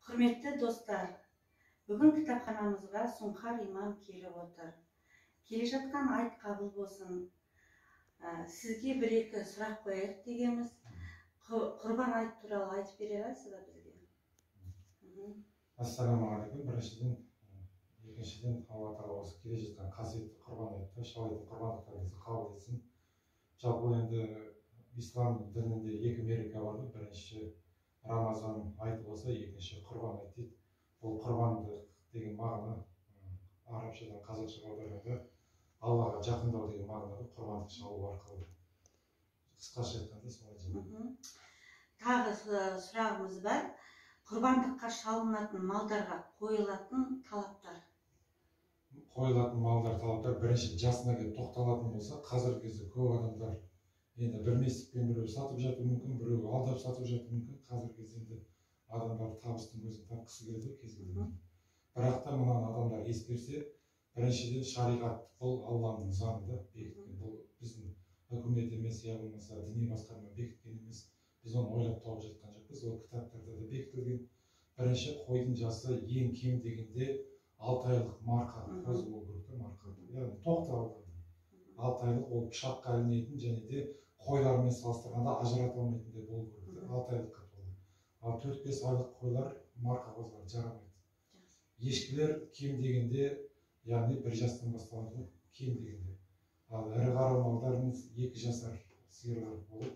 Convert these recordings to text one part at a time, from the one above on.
Құрметті достар, бүгін кітапханамызға Сұңқар имам келіп отыр. Келе жатқан айт қабыл болсын. Сізге бір-екі сұрақ қояйық дегенбіз. Құрбан айт туралы айтып бере аласыз ба бізге? Ассалаумағалейкум. Біріншіден, екіншіден, Алла Тағала осы келе жатқан қасиетті құрбан айтты, шалайтын құрбандықтарыңызды қабыл етсін. Жалпы енді ислам дінінде екі мереке бар ғой. Бірінші Рамазан айты болса, екінші құрбан айт дейді. Бұл құрбандық деген мағына арабшадан қазақшаға аударғанда Аллаға жақындау деген мағына ғой, құрбандық шалу арқылы. Қысқаша айтқанда солай жаңағы. Тағы сұрағымыз бар. Құрбандыққа шалынатын малдарға қойылатын талаптар. Қойылатын малдар талаптар бірінші жасына келіп тоқталатын болса, қазіргі кезде көп адамдар енді білместікпен біреу сатып жатуы мүмкін, біреу алдап сатып жатуы мүмкін. Қазіргі кезде енді адамдар табыстың көзін тапқысы келеді ғой кез келген. Бірақ та мынаны адамдар ескерсе, біріншіден шариғат бұл Алланың заңы да бекіткен, бұл біздің үкімет емес, я болмаса діни басқарма бекіткен емес, біз оны ойлап тауып жатқан жоқпыз, ол кітаптарда да бекітілген. Бірінші қойдың жасы ең кем дегенде 6 айлық марқа қозы болу керек та, марқа, яғни тоқты алғанда 6 айлық, ол пышаққа ілінетін және де қойлармен салыстырғанда ажырата алмайтындай болу керек та, 6 айлыққа толы. Ал 4-5 айлық қойлар, марқа қозылар жарамайды. Ешкілер кем дегенде, яғни 1 жастан басталады ғой, кем дегенде. Ал ірі қара малдарымыз 2 жасар сиырлар болады,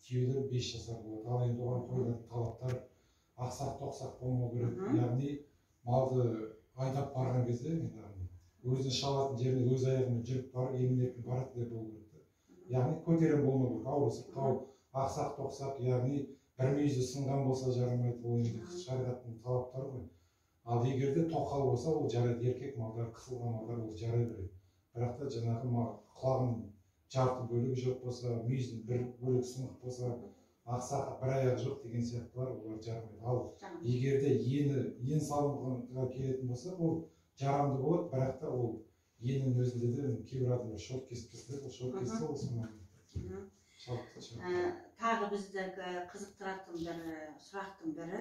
түйелер 5 жасар болады. Ал енді оған қойылатын талаптар ақсақ тоқсақ болмау керек, яғни малды айдап барған кезде өзі шалатын жеріне өз аяғымен жүріп барып емін-еркін баратындай болу керек. Яғни көтерем болмау керек, ауру сырқау, ақсақ тоқсақ, яғни бір мүйізі сынған болса жарамайды, ол енді шариғаттың талаптары ғой. Ал егер де тоқал болса, ол жарайды, еркек малдар, қысылған малдар ол жарай береді. Бірақ та жаңағы құлағының жарты бөлігі жоқ болса, мүйізінің бір бөлігі сынық болса, ақсақ бір аяғы жоқ деген сияқтылар, олар жарамайды. Ал егер де ен салымға келетін болса, ол жарамды болады, бірақ та ол еннің өзінде де кейбір адамдар шорт кесіп тастайды, ол шорт кессе, ол сонан шалып. Тағы бізді қызықтыратын бір сұрақтың бірі,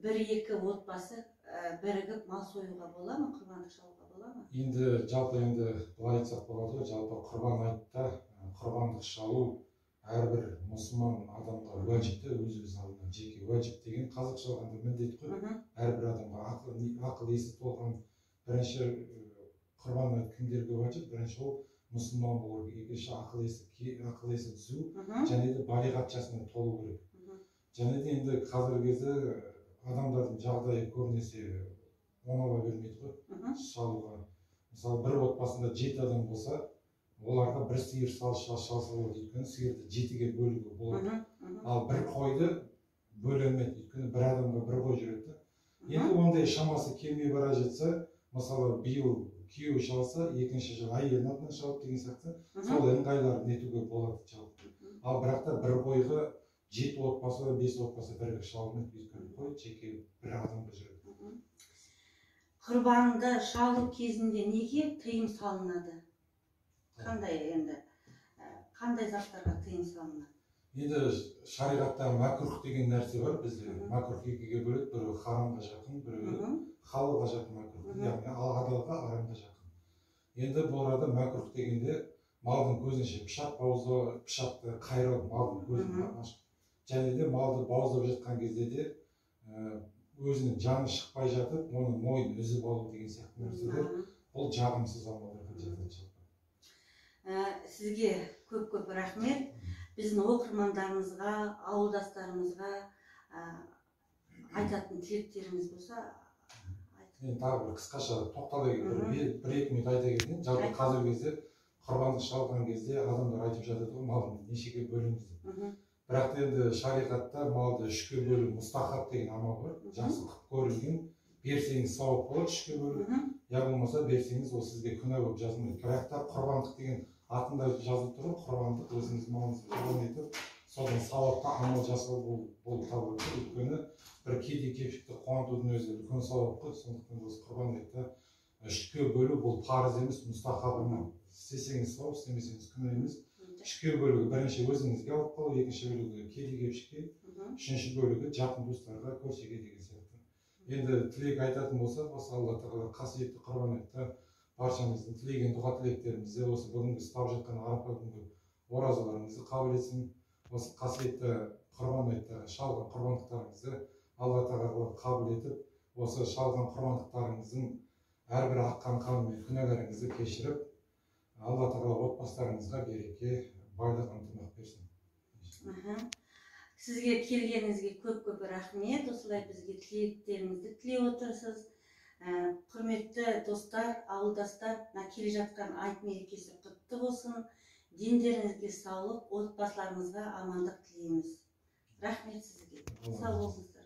бір-екі отбасы бірігіп мал союға бола ма, құрбандық шалуға бола ма? Енді жалпы енді былай айтсақ болады ғой, жалпы құрбан айтта құрбандық шалу әрбір мұсылман адамға уәжіп те, өз-өз алдына жеке уәжіп деген қазақша алғанда міндет қой. Әрбір адамға ақыл есі толған бірінші құрбан айт кімдерге уәжіп, бірінші ол мұсылман болу керек, екінші ақыл есі түзу, және де балиғат жасына толу керек. Және де енді қазіргі кезде адамдардың жағдайы көбінесе оңала бермейді ғой шалуға. Мысалы бір отбасында 7 адам болса, оларға бір сиыр шалса болады, өйткені сиырды 7-ге бөлуге болады. Ал бір қойды бөле алмайды, өйткені бір адамға бір қой жүреді. Енді ондай шамасы келмей бара жатса, мысалы биыл күйеуі шалса, екінші жыл әйелінің атынан шалып деген сияқты, сол ыңғайларын нетуге болады жалпы. Ал бірақ та бір қойға 7 отбасы, 5 отбасы бірігіп шалмайды, өйткені қой жеке бір адамға жүреді. Құрбанды шалу кезінде неге тыйым салынады? Қандай енді, қандай заттарға тыйым салынады? Енді шариғатта мәкрух деген нәрсе бар бізде. Мәкрух екіге бөледі, біреуі харамға жақын, біреуі халалға жақын мәкрух, яғни адалға, арамға жақын. Енді бұл арада мәкрух дегенде малдың көзінше пышақ бауыздау, пышақты қайрау, малдың көзін ашып, және де малды бауыздап жатқан кезде де өзінің жаны шықпай жатып, оның мойнын үзіп алу деген сияқты нәрселер, бұл жағымсыз амалдарға жатады жалпы. Сізге көп-көп рахмет. Біздің оқырмандарымызға, ауылдастарымызға айтатын тілектеріңіз болса, айтыңыз. Мен тағы бір қысқаша тоқтала кетейін, бір-екі минут айта кетейін. Жалпы қазіргі кезде құрбандық шалған кезде адамдар айтып жатады ғой, малды нешеге бөлеміз деп. Бірақ та енді шариғатта малды 3-ке бөлу мұстахаб деген амал бар. Жақсы қып көрілген, берсеңіз сауап болады 3-ке бөлу, я болмаса берсеңіз ол сізге күнә болып жазылмайды. Бірақ та құрбандық деген атында жазылып тұр ғой, құрбандық, өзіңіз малыңызды құрбан етіп, содан сауапты амал жасау болып табылады. Өйткені бір кедей кепшікті қуантудың өзі үлкен сауап қой. Сондықтан осы құрбан айтта 3-ке бөлу бұл парыз емес, мұстахаб амал. Істесеңіз сауап, істемесеңіз күнә емес. 3-ке бөлігі бірінші өзіңізге алып қалу, екінші бөлігі кедей кепшікке, үшінші бөлігі жақын туыстарға, көршіге деген сияқты. Енді тілек айтатын болсақ, осы Алла тағала қасиетті Құрбан айтта баршамыздың тілеген дұға тілектерімізді, осы бүгінгі ұстап жатқан Арапа күнгі оразаларымызды қабыл етсін. Осы қасиетті Құрбан айтта шалған құрбандықтарыңызды Алла тағала қабыл етіп, осы шалған құрбандықтарыңыздың әрбір аққан қаны мен күнәларыңызды кешіріп, Алла тағала отбасыларыңызға береке, байлық, ынтымақ берсін. Сізге келгеніңізге көп-көп рахмет. Осылай бізге тілектеріңізді тілеп отырсыз. Құрметті достар, ауылдастар, мына келе жатқан айт мерекесі құтты болсын. Дендеріңізге саулық, отбасыларыңызға амандық тілейміз. Рахмет сізге. Сау болыңыздар.